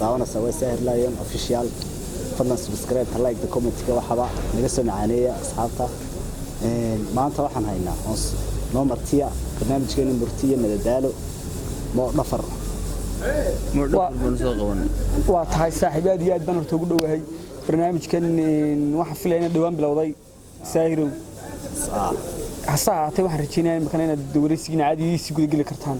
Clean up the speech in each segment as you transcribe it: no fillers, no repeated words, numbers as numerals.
Daawanaysaa waa Saahir Lion Official. Fadlan subscribe, like, the comment-ka, waxaba naga soo macaaneeya asxaabta. Maanta waxaan haynaa noo martiya barnaamijkeena murtiya madadaalo, Moo Dhafar. Moo Dhafar baan soo qabanay. Waa tahay saaxiib, aad iyo aad baan horta ugu dhowahay barnaamijkan. Waxaan filaya inaad dhowaan bilowday, Saahirow. Hase ahaatee waxaan rajeynayaa imikana inaad wareysigiina caadigiisii gudageli kartaan.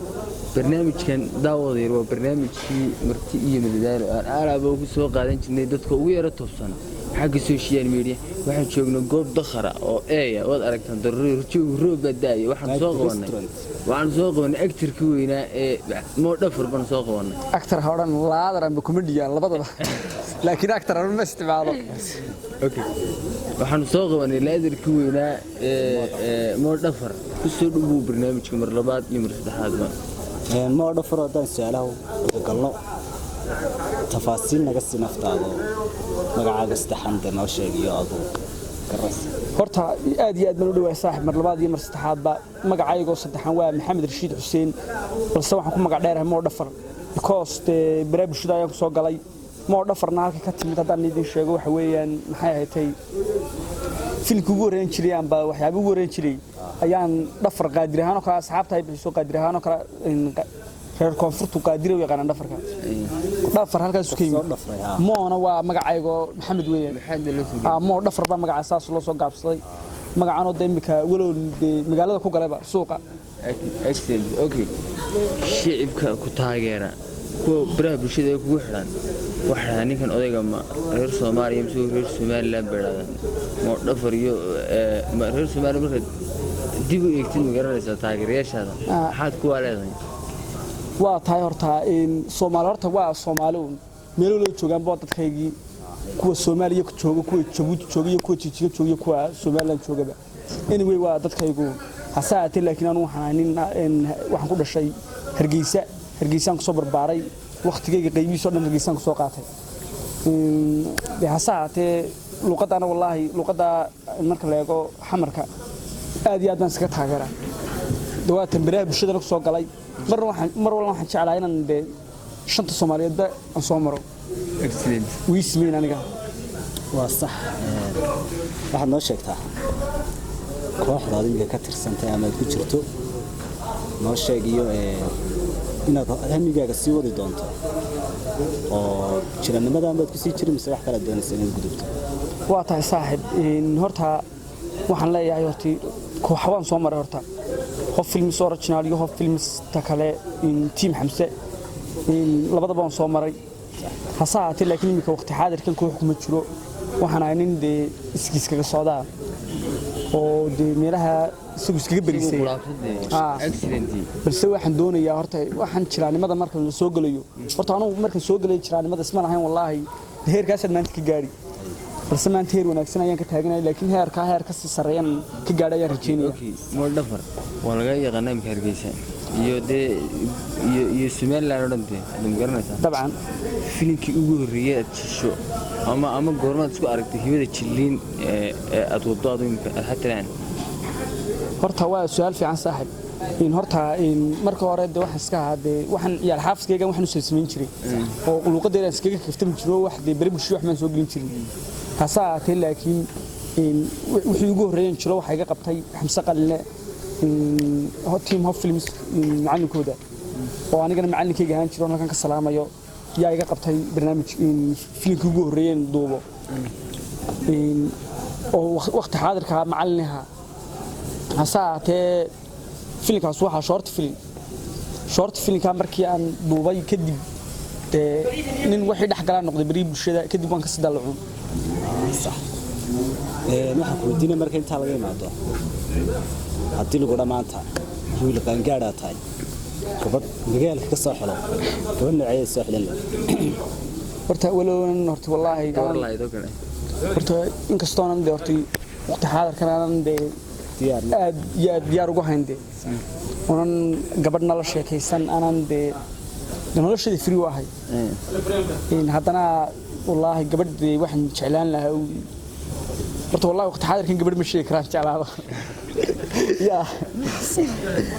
Barnaamijkan, daawadeer, waa barnaamijkii marti iyo madadaalo aan aalaaba ugu soo qaadan jirnay dadka ugu yaro tobsan xagga social media. Waxaan joognay goob dakhara oo eeya waad aragtaan, daruuri joogu, roob baa daaya. Waxaan soo qabanay actorkii weynaa ee Moo Dhafar baan soo qabanay. Actor ha odhan, laadar amba comedian labadaba, laakiin actor anu ma isticmaalo. Okay, waxaanu soo qabanay laadarkii weynaa ee Moo Dhafar. Ku soo dhowow barnaamijka mar labaad iyo mar saddexaadba. Moo Dhafar, haddaan su-aalaha galno, tafaasiil naga sii naftaado, magacaaga saddexan dee noo sheegiyo aduu garas. Horta aad iyo aad baan u dhawahay saaxib, mar labaad iyo mar saddexaadba. Magacaygoo saddexan waa Maxamed Rashiid Xuseen, balse waxaan ku magac dheerahay Moo Dhafar because dee baraa bulshada ayaan ku soo galay. Moo Dhafarna halka ka timid haddaan idin sheego, waxa weeyaan, maxay ahayd, filimkii ugu horreyn jiray amba waxyaaba ugu horreyn jiray ayaan Dhafar qaadir ahaan oo kale asxaabta ay bixiso, qaadir ahaan oo kale. Reer koonfurtu qaadira u yaqaanaan dhafarka. Dhafar halkaas ka yimid. Moona waa magacaygoo Maxamed weeyaan. Moo Dhafar baa magaca saas loo soo gaabsaday, magacanoo de imika walow dee magaalada ku galayba suuqa. Excellent. Okay, shicibka ku taageera, kuwa baraha bulshada ee kugu xidhan, waxay dhahaan ninkan odayga ma reer Soomaaliya mise reer Somaliland bay dhahdaan. Moo Dhafar iyo ma reer Soomaaliya markaad dib u eegtid, ma garanaysaa taageerayaashaada maxaad kuwaa leedahay? Waa tahay. Horta Soomaali horta waa Soomaali uun, meelo loo joogaanba waa dadkaygii, kuwa Soomaaliya jooga, kuwa Jabuuti jooga iyo kuwa Jijiga jooga iyo kuwa Somaliland joogaba, anyway waa dadkaygu. Hase ahaatee laakiin anu waxaan ahay nin, waxaan ku dhashay Hargeysa, Hargeysaan kusoo barbaaray, wakhtigayga qaybihiisoo dhan Hargeysaan kusoo qaatay. De hase ahaatee luuqaddaana, wallaahi, luuqadda marka la eego xamarka aad iyo aad baan iskaga taageeraa. Dawaatan baraha bulshadana kusoo galay, marna waxaan mar walba waxaan jeclaa inaan dee shanta Soomaaliyeedba aan soo maro. Excellent. Wiismeyn aniga. Waa sax. Waxaad noo sheegtaa kooxdaad iminka ka tirsantay ama aad ku jirto, noo sheeg, iyo inaad hamigaaga sii wadi doonto oo jiranimadan baad kusii jiri mise wax kalaad doonaysa inaad gudubto? Waa tahay saaxib. Horta waxaan leeyahay, horti kooxabaan soo maray, horta Hob Films Original iyo Hob Films ta kale, Team Xamse, labadaba waan soo maray. Hase ahaatee laakiin iminka waqti xaadirkan koox kuma jiro. Waxaan ahay nin dee iskiis kaga socdaa oo dee meelaha isagu iskaga berisay. Balse waxaan doonayaa, horta waxaan jiraanimada marka la soo gelayo, horta anugu markaan soo gelay jiraanimada isma lahayn wallaahi heerkaasaad maanta ka gaadhi, balse maanta heer wanaagsan ayaan ka taaganaya, laakiin heerkaa heer kasii sarreeyaan ka gaadha ayaan rajeynaya. Moo Dhafar waa laga yaqaanaa imika Hargeysa iyo dee iyo Somaliland oo dhan dee, hadda ma garanaysaa? Dabcan. Filimkii ugu horreeyay aad jisho ama goormaad isku aragtay hibada jilliin ee aad waddo adu imika aad xatalaan? Horta waa su-aal fiican saaxib. In horta in marka hore de waxaan iska ahaa dee waxaan ciyaal xaafiskaygan waxaan u soo samayn jiray oo luuqadeeda aan iskaga kaftami jiro, wax dee beri bulshada wax maan soo gelin jirin. Hase ahaatee laakiin in wixii ugu horreeyeen jiro waxaa iga qabtay Xamse Qaline, Team Hof Films macallinkooda oo anigana macallinkayga ahaan jiro, halkan ka salaamayo, yaa iga qabtay barnaamij filimkii ugu horreeyeen duubo oo waqti xaadirka macallinaha. Hase ahaatee filimkaas waxaa short film, short filmka markii aan duubay kadib dee nin wixii dhex galaa noqday berihii bulshada, kadib waan kasii dallacuun. Sax. Waxaan ku weydiinaya, marka intaa laga imaado, haddii lagu dha maanta wiil qaangaadhaa tahay, gabadh magaalka ka soo xilo, gabadh nooceeda soo xilan leh? Horta walownan horta wallaahi gabar lahayd oo kale. Horta inkastoonan dee horta waqti xaadirkan aanan dee diyaar aad iyo aad diyaar ugu hayn dee unan gabadhna la sheekaysan, aanan dee noloshada free u ahay, haddana wallaahi gabadh dee waxaan jeclaan lahaa, horta wallahi waqti xaadirkan gabadh ma sheegi karaan jeclaado. Yaa.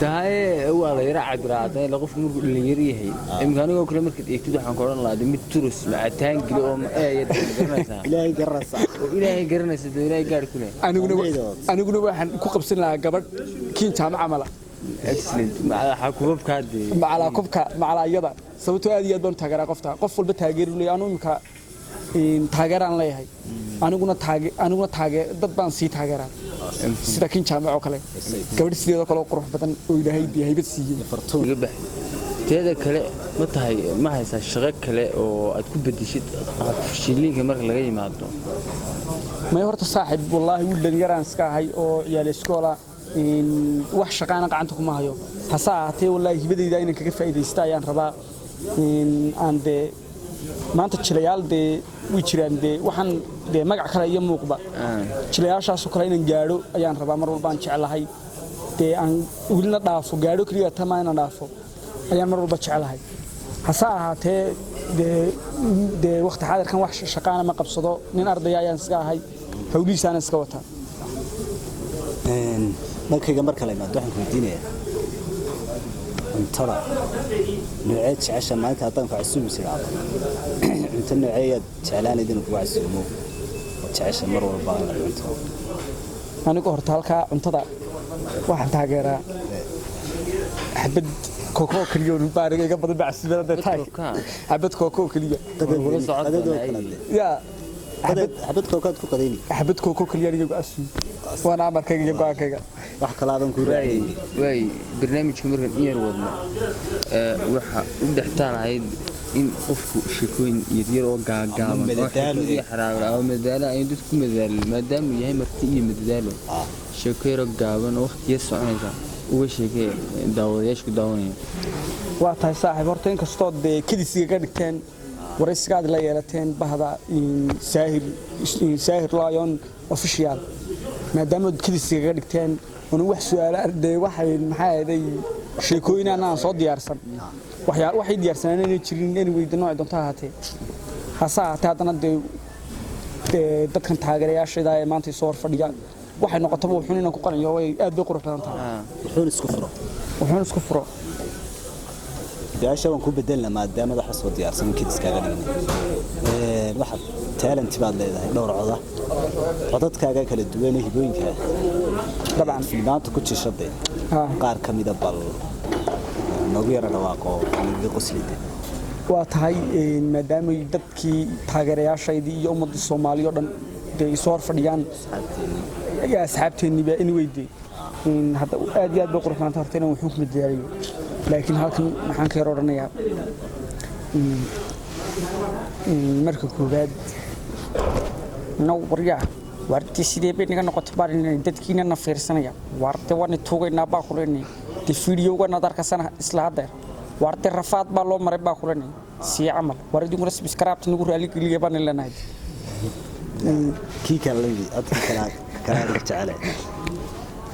Tahay waa la yara cabiraada ila qofku markuu dhalinyaro yahay. Imika anigoo kale markaad eegtid waxaan ku odhan lahaa mid turus macataan geli oo ma eeyad garanaysaa. Ilaahay garanaysaa. Oo Ilaahay garanaysa dee, Ilaahay gaar ku leh. Aniguna Ardaydood. Aniguna waxaan ku qabsan lahaa gabadh kiin jaamaca mala. Excellent, macalaa kubabkaa dee. Macalaa kubka, macalaa iyada, sababtoo aad iyo aad baan u taageeraa qofta. Qof walba taageeri leeyahay. Anu imika taageeraan leeyahay, aniguna taage aniguna taage dad baan sii taageeraa, sida kin jaamac oo kale, gabadh sideedoo kale oo qurux badan oo Ilaahay dee haybad siiyey. Fartuun. Iga bax. Teeda kale, ma tahay, ma haysaa shaqo kale oo aad ku bedeshid shiliinka marka laga yimaado? May horta saaxib, wallaahi wiil dhalinyaraan iska ahay oo ciyaal iskoola, wax shaqaana gacanta kuma hayo. Hase ahaatee wallaahi hibadayda inaan kaga faa'iidaysta ayaan rabaa. Aan dee maanta jilayaal dee way jiraan, dee waxaan dee magac kale iyo muuqba, jilayaashaasoo kale inaan gaadho ayaan rabaa. Mar walbaan jeclahay dee aan welina dhaafo, gaadho keliya tamaa inaan dhaafo ayaan mar walba jeclahay. Hase ahaatee dee waqti xaadirkan wax shaqaana ma qabsado, nin ardaya ayaan iska ahay, hawlihiisaana iska wataa. Dhankayga marka la imaado, waxaan ku weydiinayaa cuntada nooceed jecesha. Maalinta haddaan ku casuumis idhaahdo, cunto nooceeyaad jeclaanayd inuu kugu casuumo oo jecesha mar walba inaad cunto? Anigu horta halkaa cuntada waxaan taageeraa xabad kooko oo keliya baa aniga iga badan bacsimada taag. Koka? Xabad kooko oo keliya. Kula socon Qadadoo doonaa. kale dee. Yaa. Xabad kookaad ku qadayni? Xabad kooko keliya aniga casuum, waana amarkayga iyo go'aankayga. Wax kalaadan kuu waay raacayni. Waay, barnaamijka markaan in yar wadno, waxa u dhextaan ahayd in qofku sheekooyin yaryar oo gaagaaban Ama oo madadaalo. xikmad iyo xaraabo ama madadaalo aynu dadku ku madadaalin, maadaama uu yahay marti iyo madadaalo, sheeko yaroo gaaban oo waqtiya soconaysa uga sheekee daawadayaasha ku daawanaya. Waa tahay saaxiib. Horta inkastoo dee kadisiga ka dhigteen waraysiga aad la yeelateen bahda Saahir, Saahir Lion Official, maadaama aad kadisiga ka dhigteen una wax su'aalo dee waxay maxaa ahaday sheekooyin aan soo diyaarsan, waxyaa waxay diyaarsanaan inay jirin. Anyway, de noocay doonta ha ahaatee, hase ahaatee haddana dee dadkan taageerayaashayda ee maanta soo hor fadhiya waxay noqotaba wuxuun inaan ku qanayo way aad bay qurux badan tahay. Wuxuun isku furo. Wuxuun isku furo. Su-aasha waan ku bedelna maadaama waxa soo diyaarsan kadiskaaga dhignay. Waxaad talent baad leedahay dhowr coda, codadkaaga kala duwan ee hibooyinka Dabcan. Filmaanta ku jishade qaar ka mida bal noogu yara dhawaaqo, nagaga qoslide. Waa tahay, maadaamay dadkii taageerayaashaydii iyo ummadda Soomaaliya oo dhan dee ay soo hor fadhiyaan iyo asxaabteenniiba, anyway dee hadda aad iyo aad bay qurux badanta horta inaan wuxuun kuma dadaalayo, laakiin halkan maxaan ka yar odhanayaa? Marka koowaad now waryaa, waarti sidee bay naga noqotay baan dadkiina na fiirsanaya, waarte waani tuugaynaa baa kulenay, de fiidiyowga nadarkasana isla haddeer, waarte rafaad baa loo maray baa kulenay, sii camal war idinkuna subscribe nagu raaligeliya baan leenahay. Kii kale lamid, codkii kala kala jecele.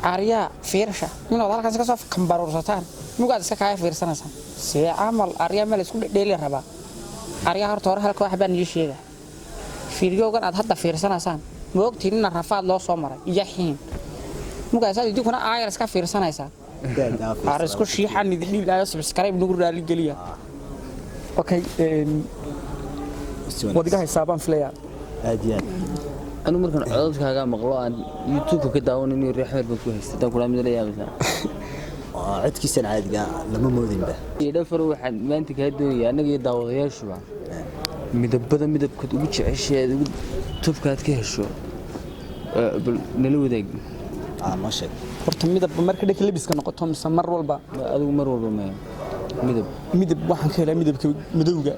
Aryaa fiirsha minaad halkaas ka soo kambaruursataan mugaad iska kaaya fiirsanaysaan, see camal aryaa meel isku dhedheeli rabaa. Aryaa horta hore halka wax baan ii sheega: fiiryowgan aad hadda fiirsanaysaan ma ogtihin ina rafaad loo soo maray iyo xiin mugaasaad idinkuna aayar iska fiirsanaysaan ar isku shiixan idin dhiilaayo, subscribe nagu raaligeliya. Okay, waad iga haysaa baan filayaa. Aad iyo aad. Anu markaan codadkaaga maqlo aan YouTube ka daawanayno, reer Xamar baan ku haysta haddaan kula mid la yaabaysaa. Waa codkiisan caadiga lama moodinba. Iyo dhafar, waxaan maanta kaa doonaya annaga iyo daawadayaashuba midabada midabkaad ugu jeceshahay, ugu tubkaad ka hesho, bal nala wadaag. Noo sheeg. Horta midabba marka dhanka labiska noqoto mise mar walba? Adigu mar walba maya, midab. Midab waxaan ka helaa midabka madowga,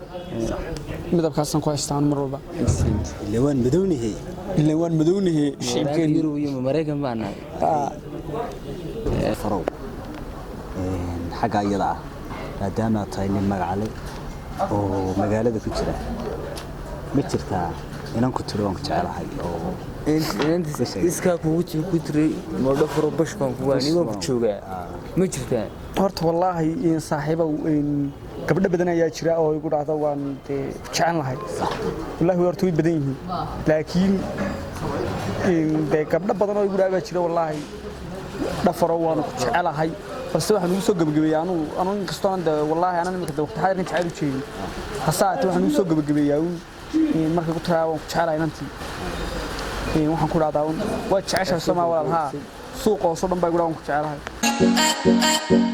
midabkaasaan ku haystaan mar walba. Excellent. Ila waan madownahay. Ilaan waan madownahay shicibkeeni. Yurub iyo Maraykan baan nahay. Farow, xagga iyada ah, maadaama tahay nin magaca leh oo magaalada ku jira, ma jirtaa inan ku tiro waan ku jecelahay oo Iskaa kugu ku tiray moodhafaro bash baan kugu aniga waan ku joogaa, ma jirtaa? Horta wallaahi saaxiibow, gabdho badan ayaa jira oo igu dhahda waan dee jecel lahay. Wallaahi horta way badan yihiin, laakiin dee gabdho badan oo igu dhaha baa jira wallaahi. Dhafaro, waanu ku jecelahay, balse waxaan ugu soo gebagabeeyey anuu inkastoo de wallaahi anan imika de waqti xaadirkan jecel u jeedin, hase ahaatee waxaan ugu soo gebagabeeyaa uun markay ku tiraa waan ku jecelahay inantii, waxaan ku dhahdaa un waad jeceshahay, soomaa walaal? Haa, suuqa hoosoo dhan baa igu dhaha waan ku jecelahay.